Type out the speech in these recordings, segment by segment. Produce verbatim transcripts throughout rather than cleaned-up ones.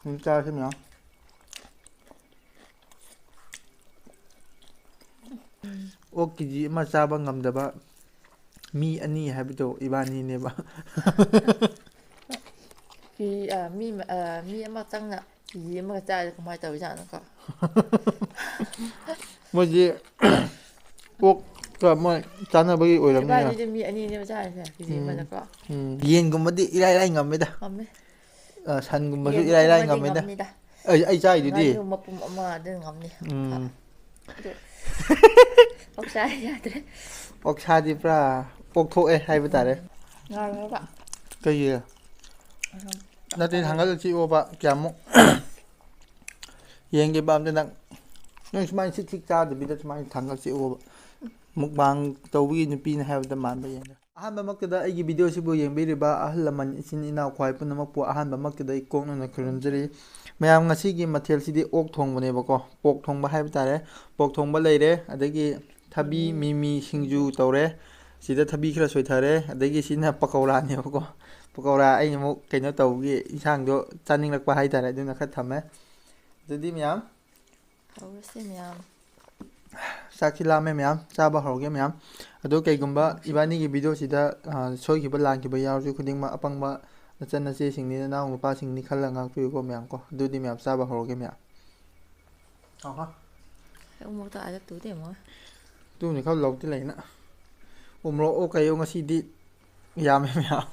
ꯎꯝ, ꯆꯥꯔꯁꯤ ꯃꯌꯥꯝ꯫ ꯑꯣꯛ ꯀꯦ ꯖꯤ ꯑꯃ ꯆꯥꯕ ꯉꯝꯗꯕ ꯃꯤ ꯑꯅꯤ ꯍꯥꯏꯕꯗꯣ ꯏꯕꯥꯅꯤꯅꯦꯕ꯫ ꯀꯦ ꯖꯤ, ꯑ, ꯃꯤ ꯑꯃ-, ꯑ, ꯃꯤ ꯑꯃꯇꯪꯅ ꯀꯦ ꯖꯤ ꯑꯃꯒ ꯆꯥꯔꯗꯤ ꯀꯃꯥꯏꯅ ꯇꯧꯔꯤꯖꯥꯠꯅꯣꯀꯣ? ꯃꯣꯏꯗꯤ ꯑꯣꯛꯀ ꯃꯣꯏ ꯆꯥꯅꯕꯒꯤ ꯑꯣꯏꯔꯝꯅꯤꯅ꯫ ꯏꯕꯥꯅꯤꯗꯤ ꯃꯤ ꯑꯅꯤꯅꯦꯕ ꯆꯥꯔꯤꯁꯦ, ꯀꯦ ꯖꯤ ꯎꯝ, ꯑꯃꯗꯀꯣ꯫ ꯎꯝ꯫ ꯌꯦꯟꯒꯨꯝꯕꯗꯤ ꯏꯔꯥꯏ ꯂꯥꯏ ꯉꯝꯃꯤꯗ꯫ ꯉꯝꯃꯦ꯫ ꯑ, ꯁꯟꯒꯨꯝꯕꯁꯨ ꯌꯦꯟ ꯏꯔꯥꯏ ꯂꯥꯏ ꯃꯄꯨꯝ ꯑꯃꯗꯤ ꯉꯝꯃꯦꯗ꯫ ꯉꯝꯅꯤꯗ꯫ ꯑꯩ, ꯑꯩ ꯆꯥꯏꯗꯨꯗꯤ꯫ ꯉꯥꯅꯨ ꯃꯄꯨꯝ ꯑꯃ ꯑꯗꯨ ꯉꯝꯅꯤ꯫ ꯎꯝ꯫ ꯑꯗꯨ ꯑꯣꯛꯁꯥ ꯌꯥꯗ꯭ꯔꯦ꯫ ꯑꯣꯛꯁꯥꯗꯤ ꯄꯨꯔꯥ ꯄꯣꯛꯊꯣꯛꯑꯦ ꯍꯥꯏꯕ ꯇꯥꯔꯦ꯫ ꯎꯝ꯫ ꯉꯥꯡꯉꯒ꯫ ꯀꯩꯒꯤ? ꯎꯝ꯫ ꯅꯠꯇꯦ, ꯊꯥꯡꯒꯠꯂ ꯆꯤꯛꯑꯣꯕ ꯀꯌꯥꯃꯨꯛ꯫ ꯌꯦꯡꯒꯦꯕ ꯑꯝꯇ ꯅꯪ꯫ ꯅꯣꯏ ꯁꯨꯃꯥꯏꯅ ꯁꯤꯛ ꯁꯤꯛ ꯆꯥꯗꯕꯤꯗ ꯁꯨꯃꯥꯏꯅ ꯊꯥꯡꯒꯠ ꯆꯤꯛꯑꯣꯕ꯫ ꯃꯨꯛꯕꯥꯡ ꯇꯧꯕꯒꯤ ꯅꯨꯄꯤꯅ ꯍꯥꯏꯕꯗ ꯃꯥꯟꯕ ꯌꯦꯡꯒꯦ꯫ ꯑꯍꯥꯟꯕꯃꯛꯇꯗ ꯑꯩꯒꯤ ꯚꯤꯗꯤꯑꯣꯁꯤꯕꯨ ꯌꯦꯡꯕꯤꯔꯤꯕ ꯑꯍꯜ ꯂꯃꯟ, ꯏꯆꯤꯟ ꯏꯅꯥꯎ, ꯈ꯭ꯋꯥꯏ ꯄꯨꯝꯅꯃꯛꯄꯨ ꯑꯍꯥꯟꯕꯃꯛꯇꯗ ꯑꯩ ꯀꯣꯛꯅꯅ ꯈꯨꯔꯨꯝꯖꯔꯤ꯫ ꯃꯌꯥꯝ, ꯉꯁꯤꯒꯤ ꯃꯊꯦꯜꯁꯤꯗꯤ ꯑꯣꯛ ꯊꯣꯡꯕꯅꯦꯕꯀꯣ꯫ ꯄꯣꯛ ꯊꯣꯡꯕ ꯍꯥꯏꯕ ꯇꯥꯔꯦ꯫ ꯄꯣꯛ ꯊꯣꯡꯕ ꯂꯩꯔꯦ, ꯑꯗꯒꯤ ꯊꯕꯤ, ꯃꯤꯃꯤ ꯁꯤꯡꯖꯨ ꯇꯧꯔꯦ꯫ ꯁꯤꯗ ꯊꯕꯤ ꯈꯔ ꯁꯣꯏꯊꯔꯦ, ꯑꯗꯒꯤ ꯁꯤꯅ ꯄꯀꯧꯔꯥꯅꯦꯕꯀꯣ꯫ ꯄꯀꯧꯔꯥ ꯑꯩꯅ ꯑꯃꯨꯛ ꯀꯩꯅꯣ ꯇꯧꯕꯒꯤ ꯏꯟꯁꯥꯡꯗꯣ ꯆꯥꯅꯤꯡꯂꯛꯄ ꯍꯥꯏꯇꯥꯔꯦ, ꯑꯗꯨꯅ ꯈꯔ ꯊꯝꯃꯦ꯫ ꯑꯗꯨꯗꯤ ꯃꯌꯥꯝ, ꯍꯧꯔꯁꯤ ꯃꯌꯥꯝ꯫ ꯆꯥꯛꯁꯤ ꯂꯥꯝꯃꯦ ꯃꯌꯥꯝ, ꯆꯥꯕ ꯍꯧꯔꯒꯦ ꯃꯌꯥꯝ꯫ ꯑꯗꯣ ꯀꯩꯒꯨꯝꯕ ꯏꯕꯥꯅꯤꯒꯤ ꯚꯤꯗꯤꯑꯣꯁꯤꯗ, ꯑ, ꯁꯣꯏꯈꯤꯕ ꯂꯥꯟꯈꯤꯕ ꯌꯥꯎꯔꯁꯨ ꯈꯨꯗꯤꯡꯃꯛ ꯑꯄꯪꯕ ꯅꯆꯟ ꯅꯆꯦꯁꯤꯡꯅꯤ, ꯅꯅꯥꯎ ꯅꯨꯄꯥꯁꯤꯡꯅꯤ ꯈꯜꯂꯒ ꯉꯥꯛꯄꯤꯌꯨꯀꯣ ꯃꯌꯥꯝ ꯀꯣ꯫ ꯑꯗꯨꯗꯤ ꯃꯌꯥꯝ ꯆꯥꯕ ꯍꯧꯔꯒꯦ ꯃꯌꯥꯝ꯫ ꯑꯍꯥ꯫ ꯑꯃꯨꯛꯇ ꯑꯥꯗ ꯇꯨꯗꯦ ꯑꯃꯨꯛ꯫ ꯇꯨꯅꯤ ꯈꯔ ꯂꯧꯗꯤ ꯂꯩꯅ꯫ ꯎꯃꯣꯔꯣꯛꯑꯣ ꯀꯩꯌꯣ ꯉꯁꯤꯗꯤ ꯌꯥꯝꯃꯦ ꯃꯌꯥꯝ꯫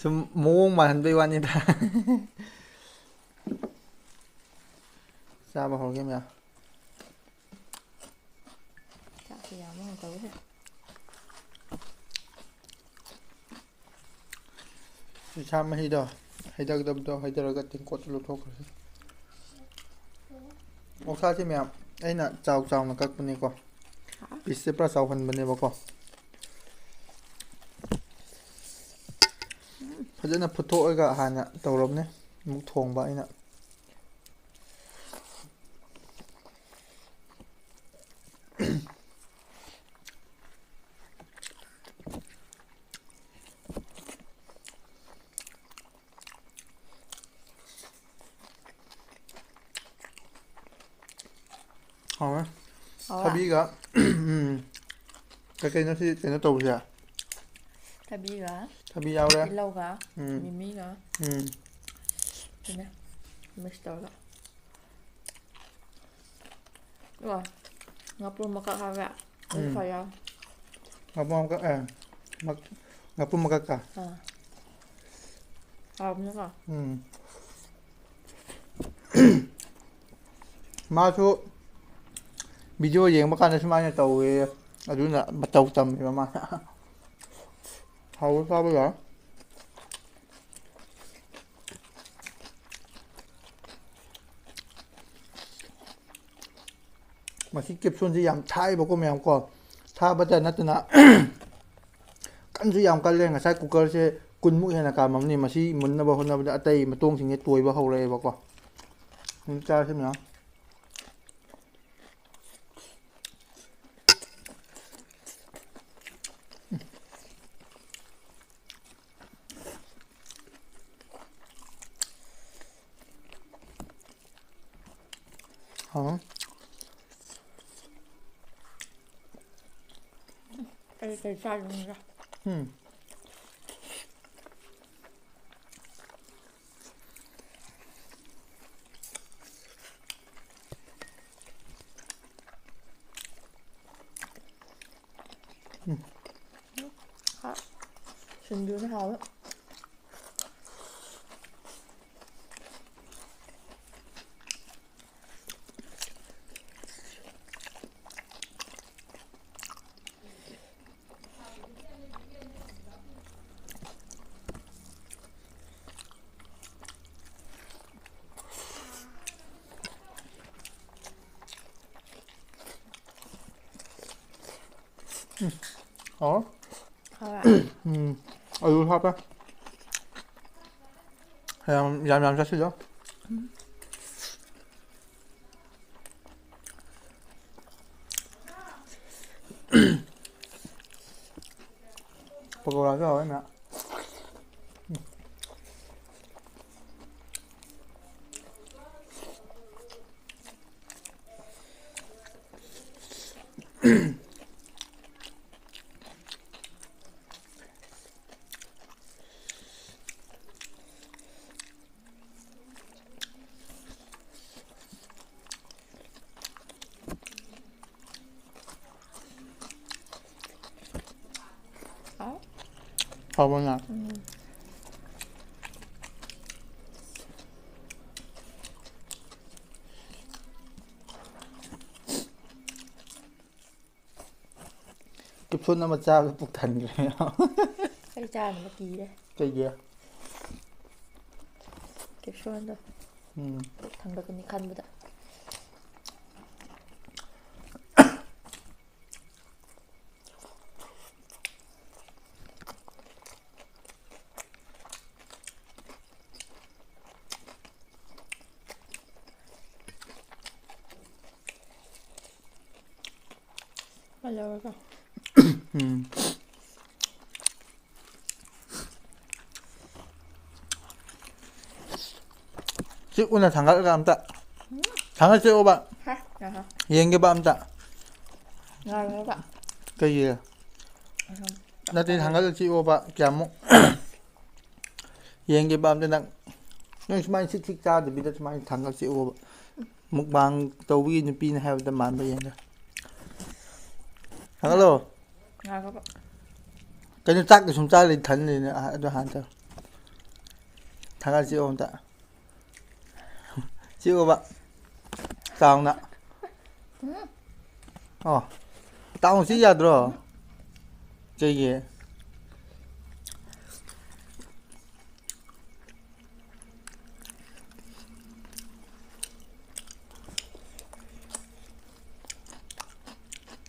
ꯁꯨꯝ ꯃꯑꯣꯡ ꯃꯥꯟꯍꯟꯕꯩ ꯋꯥꯅꯤꯗ꯫ ꯆꯥꯕ ꯍꯧꯔꯒꯦ ꯃꯌꯥꯝ꯫ ꯆꯥꯛꯁꯦ ꯌꯥꯝꯕ ꯉꯝꯗꯕꯁꯦ꯫ ꯁꯥ ꯃꯍꯤꯗꯣ ꯍꯩꯊꯒꯗꯕꯗꯣ ꯍꯩꯊꯔꯒ ꯇꯦꯡꯀꯣꯠꯇ ꯂꯧꯊꯣꯛꯈ꯭ꯔꯁꯤ꯫ ꯑꯣꯛꯁꯥꯁꯦ ꯃꯌꯥꯝ ꯑꯩꯅ ꯆꯥꯎ ꯆꯥꯎꯅ ꯀꯛꯄꯅꯦꯀꯣ꯫ ꯄꯤꯁꯁꯦ ꯄꯨꯔꯥ ꯆꯥꯎꯍꯟꯕꯅꯦꯕꯀꯣ꯫ ꯐꯖꯅ ꯐꯨꯠꯇꯣꯛꯑꯒ ꯍꯥꯟꯅ ꯇꯧꯔꯕꯅꯦ꯫ ꯑꯃꯨꯛ ꯊꯣꯡꯕ ꯑꯩꯅ꯫ ꯍꯥꯎꯔꯦ꯫ ꯍꯥꯎꯔꯦ꯫ ꯊꯕꯤꯒ, ꯎꯝ, ꯀꯩꯀꯩꯅꯣ ꯁꯤ ꯀꯩꯅꯣ ꯇꯧꯕꯁꯦ? ꯊꯕꯤꯒ, ꯊꯕꯤ ꯌꯥꯎꯔꯦ꯫ ꯇꯤꯜꯍꯧꯒ, ꯎꯝ꯫ ꯃꯤꯃꯤꯒ꯫ ꯎꯝ꯫ ꯑꯗꯨꯅꯦ, mix ꯇꯧꯔꯒ꯫ ꯑꯗꯨꯒ ꯉꯥꯄ꯭ꯔꯨꯝ ꯃꯀꯛ ꯍꯥꯞꯄꯦ꯫ ꯑꯗꯨ ꯎꯝ꯫ ꯈꯔ ꯌꯥꯎ꯫ ꯉꯥꯄ꯭ꯔꯨꯝ ꯃꯀꯛ, ꯑꯦ, ꯃꯛ-, ꯉꯥꯄ꯭ꯔꯨꯝ ꯃꯀꯛꯀ꯫ ꯑꯥ꯫ ꯍꯥꯎꯕꯅꯤꯀꯣ? ꯎꯝ꯫ ꯃꯥꯁꯨ video ꯌꯦꯡꯕ ꯀꯥꯟꯗ ꯁꯨꯃꯥꯏꯅ ꯇꯧꯋꯦ, ꯑꯗꯨꯅ ꯃꯇꯧ ꯇꯝꯃꯦꯕ ꯃꯥꯅ꯫ ꯍꯥꯎꯕ ꯆꯥꯕ ꯌꯥꯏ꯫ ꯃꯁꯤ capsuleꯁꯤ ꯌꯥꯝ ꯊꯥꯏꯕꯀꯣ ꯃꯌꯥꯝ ꯀꯣ꯫ ꯊꯥꯕꯇ ꯅꯠꯇꯅ ꯀꯟꯁꯨ ꯌꯥꯝ ꯀꯜꯂꯦ꯫ ꯉꯁꯥꯏ cookerꯁꯦ ꯀꯨꯟꯃꯨꯛ ꯍꯦꯟꯅ ꯀꯥꯝꯃꯝꯅꯤ꯫ ꯃꯁꯤ ꯃꯨꯟꯅꯕ ꯍꯣꯠꯅꯕꯗ ꯑꯇꯩ ꯃꯇꯣꯡꯁꯤꯡꯁꯦ ꯇꯣꯏꯕ ꯍꯧꯔꯛꯑꯦꯕꯀꯣ꯫ ꯑꯗꯨꯝ ꯆꯥꯔꯁꯤ ꯃꯌꯥꯝ꯫ ꯍꯥꯎ꯫ ꯀꯔꯤ ꯀꯔꯤ ꯆꯥꯗꯣꯏꯅꯣ? ꯎꯝ꯫ ꯎꯝ꯫ ꯍꯥ, ꯁꯤꯡꯖꯨꯅ ꯍꯥꯎꯋꯦ꯫ ꯎꯝ꯫ ꯍꯥꯎ꯫ ꯍꯥꯎꯔꯦ? ꯎꯝ꯫ ꯑꯂꯨ ꯍꯥꯞꯄꯦ꯫ ꯌꯥꯝ, ꯌꯥꯝ, ꯌꯥꯝ ꯆꯥꯁꯤꯜꯂꯣ꯫ ꯎꯝ꯫ ꯄꯀꯧꯔꯥꯁꯨ ꯍꯥꯎꯋꯦ ꯃꯌꯥꯝ꯫ ꯎꯝ꯫ ꯍꯥꯎꯕꯅ꯫ ꯀꯦꯞꯁꯨꯜ ꯑꯃ ꯆꯥꯕꯗ ꯄꯨꯛ ꯊꯟꯈ꯭ꯔꯦ꯫ ꯑꯩ ꯆꯥꯅꯕ ꯀꯤꯔꯦ꯫ ꯀꯩꯒꯤ? ꯀꯦꯞꯁꯨꯜꯗꯣ ꯎꯝ꯫ ꯄꯨꯛ ꯊꯟꯒꯠꯀꯅꯤ ꯈꯟꯕꯗ꯫ ꯀꯩꯗꯧꯔꯒꯦ? ꯎꯝ꯫ ꯆꯤꯛꯎꯅ ꯊꯥꯡꯒꯠꯂꯒ ꯑꯝꯇ꯫ ꯊꯥꯡꯒꯠ ꯆꯤꯛꯑꯣꯕ꯫ ꯍꯥ? ꯉꯥꯏꯈꯣ꯫ ꯌꯦꯡꯒꯦꯕ ꯑꯝꯇ꯫ ꯉꯥꯏꯈꯣꯕ꯫ ꯀꯩꯒꯤ? ꯎꯝ꯫ ꯅꯠꯇꯦ, ꯊꯥꯡꯒꯠꯂ ꯆꯤꯛꯑꯣꯕ ꯀꯌꯥꯃꯨꯛ꯫ ꯌꯦꯡꯒꯦꯕ ꯑꯝꯇ ꯅꯪ꯫ ꯅꯪ ꯁꯨꯃꯥꯏꯅ ꯁꯤꯛ ꯁꯤꯛ ꯆꯥꯗꯕꯤꯗ ꯁꯨꯃꯥꯏꯅ ꯊꯥꯡꯒꯠ ꯆꯤꯛꯑꯣꯕ꯫ ꯃꯨꯛꯕꯥꯡ ꯇꯧꯕꯒꯤ ꯅꯨꯄꯤꯅ ꯍꯥꯏꯕꯗ ꯃꯥꯟꯕ ꯌꯦꯡꯒꯦ꯫ ꯊꯥꯡꯒꯠꯂꯣ꯫ ꯉꯥꯏꯈꯣꯕ꯫ ꯀꯩꯅꯣ ꯆꯥꯛꯇ ꯁꯨꯝ ꯆꯥ ꯂꯩ ꯊꯟ ꯂꯩꯅ ꯑꯗꯨ ꯍꯥꯟꯅ ꯇꯧ꯫ ꯊꯥꯡꯒꯠ ꯆꯤꯛꯑꯣ ꯑꯝꯇ꯫ ꯆꯤꯛꯑꯣꯕ꯫ ꯆꯥꯎꯅ꯫ ꯎꯝ꯫ ꯑꯣ꯫ ꯆꯥꯎꯅ ꯆꯤꯛ ꯌꯥꯗ꯭ꯔꯣ? ꯎꯝ꯫ ꯀꯩꯒꯤ?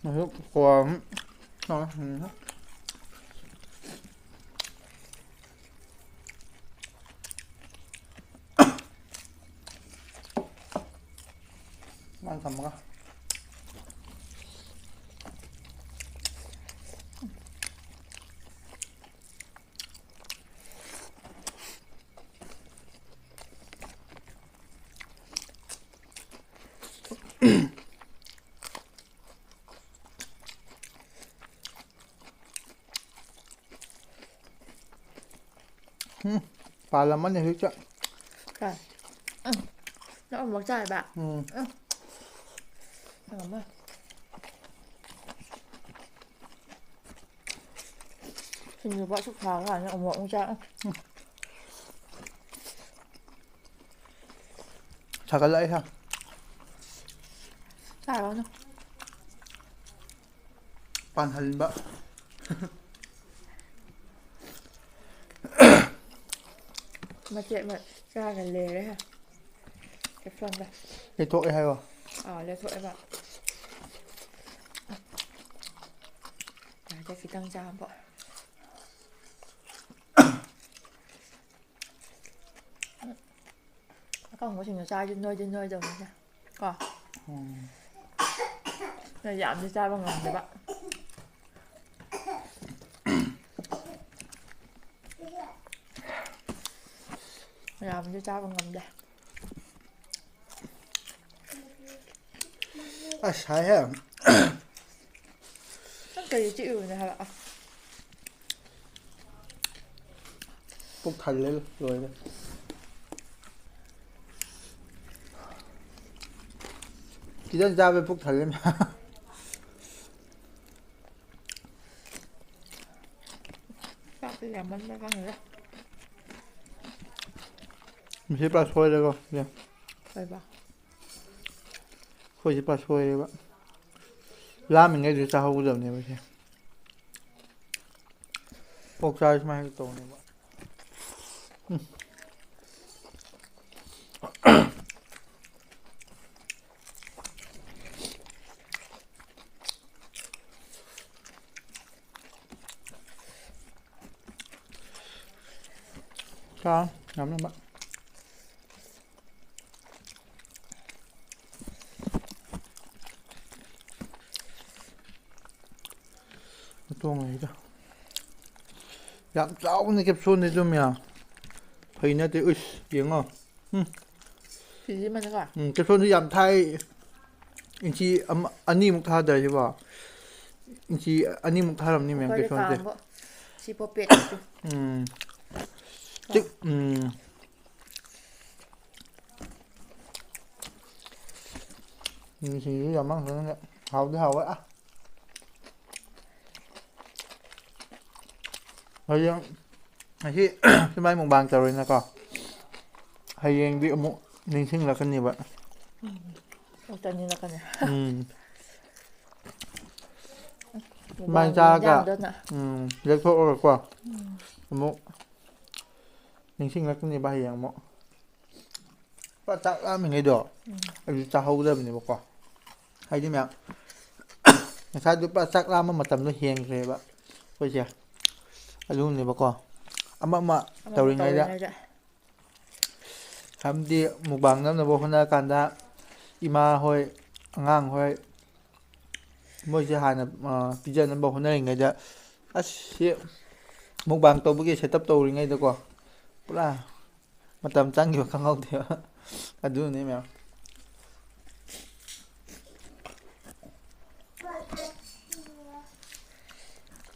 ꯑꯗꯨ ꯀꯣ-, ꯎꯝ꯫ ꯃꯥꯅ ꯊꯝꯃꯒ꯫ ꯄꯥꯜꯂꯝꯃꯅꯤ ꯍꯧꯖꯤꯛꯇ꯫ ꯀꯥꯏ? ꯎꯝ꯫ ꯅꯪ ꯑꯃꯨꯛ ꯆꯥꯏꯕ? ꯎꯝ꯫ ꯎꯝ꯫ ꯅꯪ ꯑꯃ꯫ ꯁꯤꯡꯖꯨꯕ ꯑꯁꯨꯛ ꯍꯥꯎꯔ ꯀꯥꯟꯗ ꯑꯃꯨꯛ ꯑꯃꯨꯛ ꯆꯥ꯫ ꯎꯝ꯫ ꯁꯥꯒꯠꯂꯛꯑꯦ ꯁꯥ꯫ ꯆꯥꯔꯨꯔꯅꯨ꯫ ꯄꯥꯟꯍꯟꯕ꯫ ꯃꯆꯦꯠ ꯑꯃ ꯆꯥꯔꯒ ꯂꯩꯔꯦ꯫ ꯀꯦꯞꯁꯣꯟꯗ꯫ ꯂꯩꯊꯣꯛꯑꯦ ꯍꯥꯏꯌꯣ꯫ ꯑꯥ, ꯂꯩꯊꯣꯛꯑꯦꯕ꯫ ꯌꯥꯗꯦ, ꯈꯤꯇꯪ ꯆꯥꯕ꯫ ꯑꯀꯪꯕꯁꯤꯡꯗꯣ ꯆꯥꯔꯗꯤ ꯅꯣꯏꯗꯤ ꯅꯣꯏꯗꯕꯅꯤꯅ ꯀꯣ꯫ ꯎꯝ꯫ ꯅꯣꯏ ꯌꯥꯝꯗꯤ ꯆꯥꯕ ꯉꯝꯗꯕ꯫ ꯌꯥꯝꯗꯤ ꯆꯥꯕ ꯉꯝꯗꯦ꯫ ꯑꯁ, ꯁꯥꯏꯍꯦ꯫ ꯅꯪ ꯀꯔꯤ ꯆꯤꯛꯏꯕꯅꯦ ꯍꯥꯏꯕ? ꯄꯨꯛ ꯊꯜꯂꯦ, ꯂꯣꯏꯔꯦ꯫ ꯈꯤꯇꯪ ꯆꯥꯕꯗ ꯄꯨꯛ ꯊꯜꯂꯦ꯫ ꯆꯥꯛꯁꯦ ꯌꯥꯝꯃꯟꯕ꯭ꯔꯥ ꯈꯪꯗꯦꯗ꯫ ꯃꯁꯤ ꯄꯨꯔꯥ ꯁꯣꯏꯔꯦꯀꯣ, ꯁꯦ꯫ ꯀꯩꯕ? ꯑꯩꯈꯣꯏꯁꯦ ꯄꯨꯔꯥ ꯁꯣꯏꯔꯦꯕ꯫ ꯂꯥꯝꯃꯤꯉꯩꯗꯨꯗ ꯆꯥꯍꯧꯒꯗꯕꯅꯦꯕ ꯁꯦ꯫ ꯑꯣꯛ ꯆꯥꯔꯗꯤ ꯁꯨꯃꯥꯏꯅ ꯇꯧꯅꯦꯕ꯫ ꯎꯝ꯫ ꯆꯥ ꯉꯝꯅꯕ꯫ ꯃꯇꯣꯡ ꯂꯩꯗ꯫ ꯌꯥꯝ ꯆꯥꯎꯕꯅꯤ ꯀꯦꯞꯁꯨꯜꯅꯤ ꯑꯗꯨꯝ ꯌꯥ꯫ ꯐꯩ ꯅꯠꯇꯦ, ꯎꯏꯁ, ꯌꯦꯡꯉꯣ꯫ ꯎꯝ꯫ ꯀꯦꯖꯤ ꯑꯃꯗꯀꯣ? ꯎꯝ, ꯀꯦꯞꯁꯨꯜꯁꯨ ꯌꯥꯝ ꯊꯥꯏ꯫ ꯏꯟꯆꯤ ꯑꯃ, ꯑꯅꯤꯃꯨꯛ ꯊꯥꯗꯔꯁꯤꯀꯣ꯫ ꯏꯟꯆꯤ ꯑꯅꯤꯃꯨꯛ ꯊꯥꯔꯝꯅꯤ ꯃꯌꯥꯝ ꯀꯨꯀꯔꯗ ꯀꯦꯞꯁꯨꯜꯁꯦ꯫ ꯀꯥꯝꯕ꯫ ꯁꯤ ꯄꯣꯄꯦꯠ꯫ ꯎꯝ꯫ ꯆꯤꯛ-, ꯎꯝ꯫ ꯃꯤꯃꯤ ꯁꯤꯡꯖꯨꯁꯨ ꯌꯥꯝ ꯃꯥꯡꯗꯅ ꯍꯥꯎꯗꯤ ꯍꯥꯎꯋꯦ꯫ ꯑ꯫ ꯍꯌꯦꯡ ꯉꯁꯤ ꯁꯨꯃꯥꯏ ꯃꯨꯛꯕꯥꯡ ꯇꯧꯔꯣꯏꯅꯀꯣ꯫ ꯍꯌꯦꯡꯗꯤ ꯑꯃꯨꯛ ꯅꯤꯡꯁꯤꯡꯂꯛꯀꯅꯦꯕ꯫ ꯎꯝ꯫ ꯑꯃꯨꯛ ꯆꯥꯅꯤꯡꯂꯛꯀꯅꯤ꯫ ꯎꯝ꯫ ꯁꯨꯃꯥꯏꯅ ꯃꯨꯛꯕꯥꯡꯒꯤ ꯆꯥꯔꯒ, ꯏꯟꯖꯥꯡꯗꯨꯅ꯫ ꯎꯝ, ꯂꯦꯛꯊꯣꯛꯑꯒꯀꯣ꯫ ꯎꯝ꯫ ꯑꯃꯨꯛ ꯅꯤꯡꯁꯤꯡꯂꯛꯀꯅꯦꯕ ꯍꯌꯦꯡ ꯑꯃꯨꯛ꯫ ꯄꯨꯔꯥ ꯆꯥꯛ ꯂꯥꯝꯃꯤꯉꯩꯗꯣ ꯎꯝ꯫ ꯑꯩꯁꯨ ꯆꯥꯍꯧꯗꯕꯅꯦꯕꯀꯣ꯫ ꯍꯥꯏꯗꯤ ꯃꯌꯥꯝ ꯉꯁꯥꯏꯗꯣ ꯄꯨꯔꯥ ꯆꯥꯛ ꯂꯥꯝꯕ ꯃꯇꯝꯗꯣ ꯍꯦꯟꯈ꯭ꯔꯦꯕ ꯑꯩꯈꯣꯏꯁꯦ꯫ ꯑꯗꯨꯅꯦꯕꯀꯣ꯫ ꯑꯃ ꯑꯃ ꯑꯃ ꯑꯃ ꯇꯧꯔꯤꯉꯩꯗ ꯇꯧꯔꯤꯉꯩꯗ꯫ ꯍꯥꯏꯕꯗꯤ ꯃꯨꯛꯕꯥꯡ ꯅꯝꯅꯕ ꯍꯣꯠꯅꯔꯀꯥꯟꯗ ꯏꯃꯥ ꯍꯣꯏ, ꯑꯉꯥꯡ ꯍꯣꯏ, ꯃꯣꯏꯁꯦ ꯍꯥꯟꯅ, ꯑ, ꯄꯤꯖꯅꯕ ꯍꯣꯠꯅꯔꯤꯉꯩꯗ, ꯑꯁ, ꯁꯤ ꯃꯨꯛꯕꯥꯡ ꯇꯧꯕꯒꯤ setup ꯇꯧꯔꯤꯉꯩꯗꯀꯣ, ꯄꯨꯔꯥ ꯃꯇꯝ ꯆꯪꯈꯤꯕ ꯈꯪꯍꯧꯗꯦꯕ꯫ ꯑꯗꯨꯅꯤ ꯃꯌꯥꯝ꯫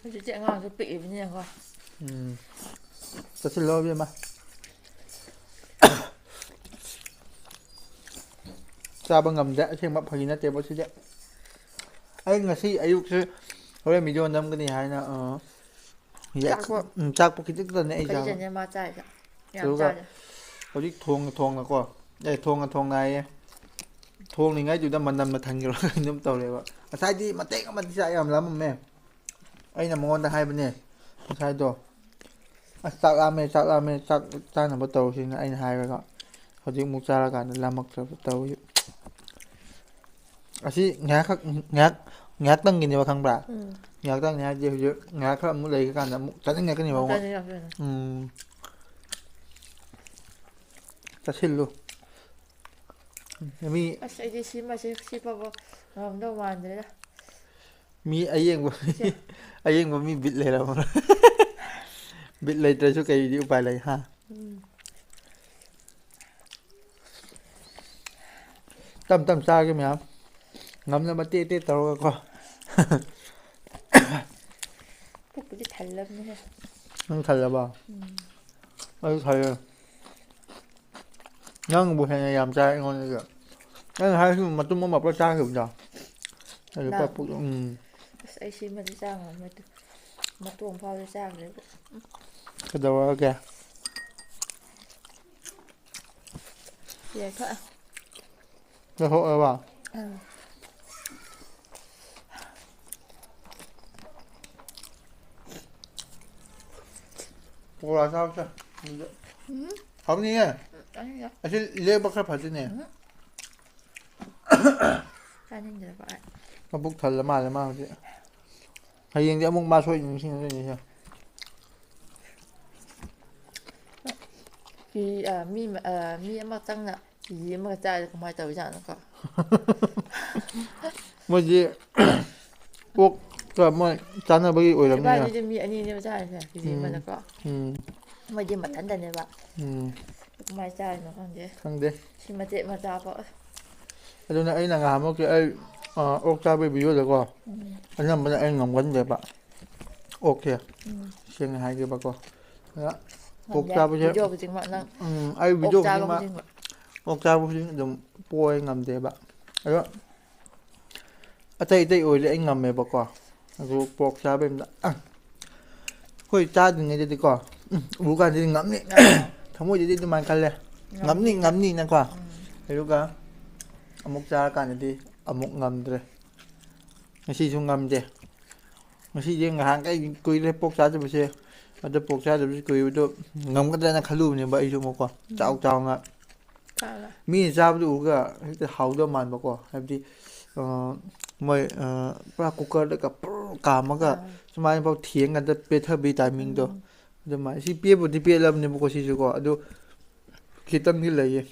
ꯍꯧꯖꯤꯛꯇꯤ ꯑꯉꯥꯡꯁꯨ ꯄꯤꯛꯏꯕꯅꯤꯅꯀꯣ꯫ ꯎꯝ꯫ ꯆꯠꯁꯤꯜꯂꯣ, ꯏꯕꯦꯝꯃ꯫ ꯆꯥꯕ ꯉꯝꯗꯦ꯫ ꯑꯁꯦꯡꯕ ꯐꯥꯒꯤ ꯅꯠꯇꯦꯕ ꯁꯤꯗꯤ꯫ ꯑꯩ ꯉꯁꯤ ꯑꯌꯨꯛꯁꯦ ꯍꯣꯔꯦꯟ video ꯅꯝꯒꯅꯤ ꯍꯥꯏꯅ, ꯑ, ꯌꯥ-, ꯆꯥꯛꯄꯣ-, ꯎꯝ, ꯆꯥꯛꯄꯣ ꯈꯤꯇꯪ ꯈꯛꯇꯅꯦ ꯑꯩ ꯆꯥꯕ꯫ ꯈꯖꯤꯛꯇꯅꯦ ꯃꯥ ꯆꯥꯏꯗꯣ꯫ ꯌꯥꯝ ꯑꯗꯨꯒ ꯆꯥꯗꯦ꯫ ꯍꯧꯖꯤꯛ ꯊꯣꯡꯅ ꯊꯣꯡꯅꯀꯣ, ꯑꯦ, ꯊꯣꯡꯅ ꯊꯣꯡꯅ ꯍꯥꯏꯌꯦ꯫ ꯊꯣꯡꯂꯤꯉꯩꯗꯨꯗ ꯃꯅꯝꯅ ꯊꯟꯈꯤꯕ ꯀꯩꯅꯣꯝ ꯇꯧꯔꯦꯕ꯫ ꯉꯁꯥꯏꯗꯤ ꯃꯇꯦꯛ ꯑꯃꯗꯤ ꯆꯥꯛ ꯌꯥꯝ ꯂꯥꯝꯃꯝꯃꯦ꯫ ꯑꯩꯅ ꯃꯉꯣꯟꯗ ꯍꯥꯏꯕꯅꯦ ꯉꯁꯥꯏꯗꯣ, "ꯑꯁ, ꯆꯥꯛ ꯂꯥꯝꯃꯦ, ꯆꯥꯛ ꯂꯥꯝꯃꯦ, ꯆꯥꯛ ꯆꯥꯅꯕ ꯇꯧꯔꯁꯤꯅ" ꯑꯩꯅ ꯍꯥꯏꯔꯒ, ꯍꯧꯖꯤꯛ ꯑꯃꯨꯛ ꯆꯥꯔꯀꯥꯟꯗ ꯂꯥꯝꯃꯛꯇ꯭ꯔꯕ ꯇꯧꯔꯤ꯫ ꯑꯁꯤ ꯉꯥꯏꯍꯥꯛꯈꯛ, ꯉꯥꯏꯍꯥꯛ, ꯉꯥꯏꯍꯥꯛꯇꯪꯒꯤꯅꯦꯕ, ꯈꯪꯕ꯭ꯔꯥ? ꯎꯝ꯫ ꯉꯥꯏꯍꯥꯛꯇꯪꯅꯤ ꯍꯥꯏꯗꯤ ꯍꯧꯖꯤꯛ ꯉꯥꯏꯍꯥꯛ ꯈꯔ ꯑꯃꯨꯛ ꯂꯩꯔꯀꯥꯟꯗ ꯑꯃꯨꯛ ꯆꯥꯅꯤꯡꯉꯛꯀꯅꯦꯕ ꯑꯃꯨꯛ ꯑꯃꯨꯛ꯫ ꯆꯥꯅꯤꯡꯉꯛꯇꯣꯏꯅꯦ꯫ ꯎꯝ꯫ ꯆꯥꯁꯤꯜꯂꯨ꯫ ꯃꯤ ꯑꯁ, ꯑꯩꯗꯤ ꯁꯤꯃꯁꯦ, ꯁꯤ ꯐꯥꯎꯕ ꯉꯝꯗꯧ ꯃꯥꯟꯗ꯭ꯔꯦꯗ꯫ ꯃꯤ ꯑꯌꯦꯡꯕ, ꯁꯦ꯫ ꯑꯌꯦꯡꯕ ꯃꯤ ꯕꯤꯠ ꯂꯩꯔꯝꯃꯔꯣꯏ꯫ ꯕꯤꯠ ꯂꯩꯇ꯭ꯔꯁꯨ ꯀꯩꯗꯤ ꯎꯄꯥꯏ ꯂꯩ, ꯍꯥ? ꯎꯝ꯫ ꯇꯞ ꯇꯞ ꯆꯥꯒꯦ ꯃꯌꯥꯝ꯫ ꯉꯝꯅꯕ ꯇꯦꯠ ꯇꯦꯠ ꯇꯧꯔꯒꯀꯣ꯫ ꯄꯨꯛꯄꯨꯗꯤ ꯊꯜꯂꯕꯅꯦꯍꯦ꯫ ꯅꯪ ꯊꯜꯂꯕꯣ? ꯎꯝ꯫ ꯑꯩ ꯈꯜꯂꯦ, ꯅꯪꯕꯨ ꯍꯦꯟꯅ ꯌꯥꯝ ꯆꯥꯏ ꯑꯩꯉꯣꯟꯗꯒꯤ꯫ ꯅꯪ ꯍꯥꯏꯔꯁꯨ ꯃꯇꯨꯝ ꯑꯃ ꯄꯨꯔꯥ ꯆꯥꯈꯤꯕꯗꯣ꯫ ꯑꯗꯨ ꯅꯪ? ꯄꯨꯔꯥ ꯄꯨꯛ-, ꯎꯝ꯫ ꯑꯁ, ꯑꯩ ꯁꯤꯃꯗꯤ ꯆꯥ ꯉꯝꯃꯣꯏ꯫ ꯃꯇꯣꯡ ꯐꯥꯎꯗꯤ ꯆꯥꯈ꯭ꯔꯦꯕ꯫ ꯀꯩꯗꯧꯔꯒꯦ? ꯌꯥꯏꯐ꯫ ꯂꯧꯊꯣꯛꯑꯕ? ꯑꯥ꯫ ꯄꯀꯣꯔꯥ ꯆꯥꯕꯁꯦ꯫ ꯎꯝ꯫ ꯍꯥꯎꯅꯤꯌꯦ꯫ ꯎꯝ, ꯆꯥꯅꯤꯡꯗꯦ꯫ ꯑꯁꯤ ꯂꯦꯡꯕ ꯈꯔ ꯐꯗꯣꯏꯅꯦ꯫ ꯎꯝ꯫ ꯆꯥꯅꯤꯡꯗ꯭ꯔꯕ ꯑꯩ꯫ ꯃꯕꯨꯛ ꯊꯜꯂ ꯃꯥꯜꯂꯦ ꯃꯥ ꯍꯧꯖꯤꯛ꯫ ꯍꯌꯦꯡꯗꯤ ꯑꯃꯨꯛ ꯃꯥ ꯁꯣꯏꯗꯅ ꯅꯤꯡꯁꯤꯡꯉꯛꯇꯣꯏꯅꯦ ꯁꯦ꯫ ꯀꯦ ꯖꯤ, ꯑ, ꯃꯤ ꯑꯃ-, ꯑ, ꯃꯤ ꯑꯃꯇꯪꯅ ꯀꯦ ꯖꯤ ꯑꯃꯒ ꯆꯥꯔꯗꯤ ꯀꯃꯥꯏꯅ ꯇꯧꯔꯤꯖꯥꯠꯅꯣꯀꯣ? ꯃꯣꯏꯗꯤ ꯑꯣꯛꯀ ꯃꯣꯏ ꯆꯥꯅꯕꯒꯤ ꯑꯣꯏꯔꯝꯅꯤꯅ꯫ ꯏꯕꯥꯅꯤꯗꯤ ꯃꯤ ꯑꯅꯤꯅꯦꯕ ꯆꯥꯔꯤꯁꯦ, ꯀꯦ ꯖꯤ ꯎꯝ, ꯑꯃꯗꯀꯣ꯫ ꯎꯝ꯫ ꯃꯣꯏꯗꯤ ꯃꯊꯟꯗꯅꯦꯕ꯫ ꯎꯝ꯫ ꯀꯃꯥꯏꯅ ꯆꯥꯔꯤꯅꯣ ꯈꯪꯗꯦ꯫ ꯈꯪꯗꯦ꯫ ꯁꯤ ꯃꯆꯦꯠ ꯃꯆꯥ ꯐꯥꯎ꯫ ꯑꯗꯨꯅ ꯑꯩꯅ ꯉꯍꯥꯟꯃꯨꯛꯀꯤ ꯑꯩ, ꯑ, ꯑꯣꯛ ꯆꯥꯕꯒꯤ video ꯗꯀꯣ, ꯎꯝ꯫ ꯑꯅꯝꯕꯅ ꯑꯩ ꯉꯝꯒꯟꯗꯦꯕ ꯑꯣꯛꯁꯦ꯫ ꯎꯝ꯫ ꯁꯦꯡꯅ ꯍꯥꯏꯒꯦꯕꯀꯣ꯫ ꯑꯗ ꯑꯣꯛ ꯉꯝꯗꯦ꯫ ꯆꯥꯕꯁꯦ, video ꯈꯨꯗꯤꯡꯃꯛ ꯅꯪ ꯎꯝ, ꯑꯩ ꯑꯣꯛ video ꯆꯥꯕ ꯈꯨꯗꯤꯡꯃꯛ, ꯈꯨꯗꯤꯡꯃꯛ꯫ ꯑꯣꯛ ꯆꯥꯕ ꯈꯨꯗꯤꯡ ꯑꯗꯨꯝ ꯄꯣꯛꯑꯦ, ꯉꯝꯗꯦꯕ꯫ ꯑꯗꯣ ꯑꯇꯩ ꯑꯇꯩ ꯑꯣꯏꯔꯗꯤ ꯑꯩ ꯉꯝꯃꯦꯕꯀꯣ꯫ ꯑꯗꯨ ꯄꯣꯛ ꯆꯥꯕꯩ ꯑꯝꯗ, ꯑ, ꯑꯩꯈꯣꯏ ꯆꯥꯗ꯭ꯔꯤꯉꯩꯗꯗꯤꯀꯣ, ꯎꯝ, ꯎꯕ ꯀꯥꯟꯗꯗꯤ ꯉꯝꯅꯤ꯫ ꯉꯝꯅꯤ꯫ ꯊꯃꯣꯏꯗꯗꯤ ꯑꯗꯨꯃꯥꯏꯅ ꯈꯜꯂꯦ꯫ ꯉꯝꯅꯤ, ꯉꯝꯅꯤ꯫ ꯉꯝꯅꯤꯅꯀꯣ꯫ ꯎꯝ꯫ ꯑꯗꯨꯒ ꯑꯃꯨꯛ ꯆꯥꯔꯀꯥꯟꯗꯗꯤ ꯑꯃꯨꯛ ꯉꯝꯗ꯭ꯔꯦ꯫ ꯉꯁꯤꯁꯨ ꯉꯝꯗꯦ꯫ ꯉꯁꯤꯁꯦ ꯉꯍꯥꯟꯈꯩ ꯀꯨꯏꯔꯦ ꯄꯣꯛ ꯆꯥꯗꯕꯁꯦ꯫ ꯑꯗꯣ ꯄꯣꯛ ꯆꯥꯗꯕꯁꯦ ꯀꯨꯏꯕꯗꯣ ꯉꯝꯒꯗ꯭ꯔꯅ ꯈꯜꯂꯨꯕꯅꯦꯕ ꯑꯩꯁꯨ ꯑꯃꯨꯛꯀꯣ꯫ ꯆꯥꯎ ꯎꯝ꯫ ꯆꯥꯎꯅ꯫ ꯆꯥꯔꯦ꯫ ꯃꯤꯅ ꯆꯥꯕꯗꯨ ꯎꯔꯒ ꯍꯦꯛꯇ ꯍꯥꯎꯗꯧ ꯃꯥꯟꯕꯀꯣ꯫ ꯍꯥꯏꯕꯗꯤ, ꯑ, ꯃꯣꯏ, ꯑ, ꯄꯨꯔꯥ cooker ꯗꯒ ꯄꯨꯔ ꯀꯥꯝꯃꯒ ꯑꯥ꯫ ꯁꯨꯃꯥꯏꯅꯐꯥꯎ ꯊꯦꯡꯉꯒ ꯄꯦꯠꯊꯕꯤ timing ꯗꯣ꯫ ꯎꯝ꯫ ꯑꯗꯨꯃꯥꯏꯅ꯫ ꯁꯤ ꯄꯦꯠꯄꯨꯗꯤ ꯄꯦꯠꯂꯕꯅꯦꯕꯀꯣ ꯁꯤꯁꯨꯀꯣ꯫ ꯑꯗꯨ ꯈꯤꯇꯪꯗꯤ ꯂꯩꯌꯦ꯫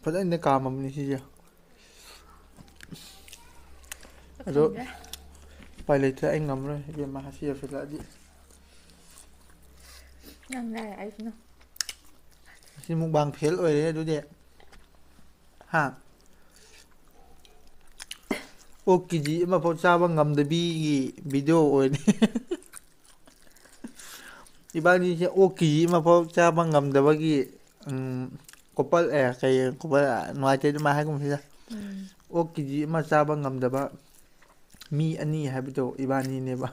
ꯐꯖꯅ ꯀꯥꯝꯃꯕꯅꯤ ꯁꯤꯁꯦ꯫ ꯑꯗꯣ ꯈꯪꯗꯦ꯫ ꯎꯄꯥꯏ ꯂꯩꯇ꯭ꯔꯦ, ꯑꯩ ꯉꯝꯃꯔꯣꯏ ꯏꯕꯦꯝꯃ, ꯉꯁꯤ ꯌꯧꯁꯤꯜꯂꯛꯑꯗꯤ꯫ ꯅꯪ ꯂꯥꯏꯔ ꯑꯩꯁꯤꯅ꯫ ꯉꯁꯤ mukbang fail ꯑꯣꯏꯔꯦ ꯑꯗꯨꯗꯤ꯫ ꯍꯥ? ꯑꯣꯛ ꯀꯦ ꯖꯤ ꯑꯃꯐꯥꯎ ꯆꯥꯕ ꯉꯝꯗꯕꯤꯒꯤ video ꯑꯣꯏꯔꯦ꯫ ꯏꯕꯥꯅꯤꯁꯦ ꯑꯣꯛ ꯀꯦ ꯖꯤ ꯑꯃꯐꯥꯎ ꯆꯥꯕ ꯉꯝꯗꯕꯒꯤ, ꯎꯝ, ꯀꯣꯄꯜ, ꯑꯦ, ꯀꯩ, ꯀꯣꯄꯜ, ꯅꯨꯡꯉꯥꯏꯇꯦ ꯑꯗꯨꯃꯥꯏꯅ ꯍꯥꯏꯒꯨꯝꯁꯤꯗ꯫ ꯎꯝ꯫ ꯑꯣꯛ ꯀꯦ ꯖꯤ ꯑꯃ ꯆꯥꯕ ꯉꯝꯗꯕ ꯃꯤ ꯑꯅꯤ ꯍꯥꯏꯕꯗꯣ ꯏꯕꯥꯅꯤꯅꯦꯕ꯫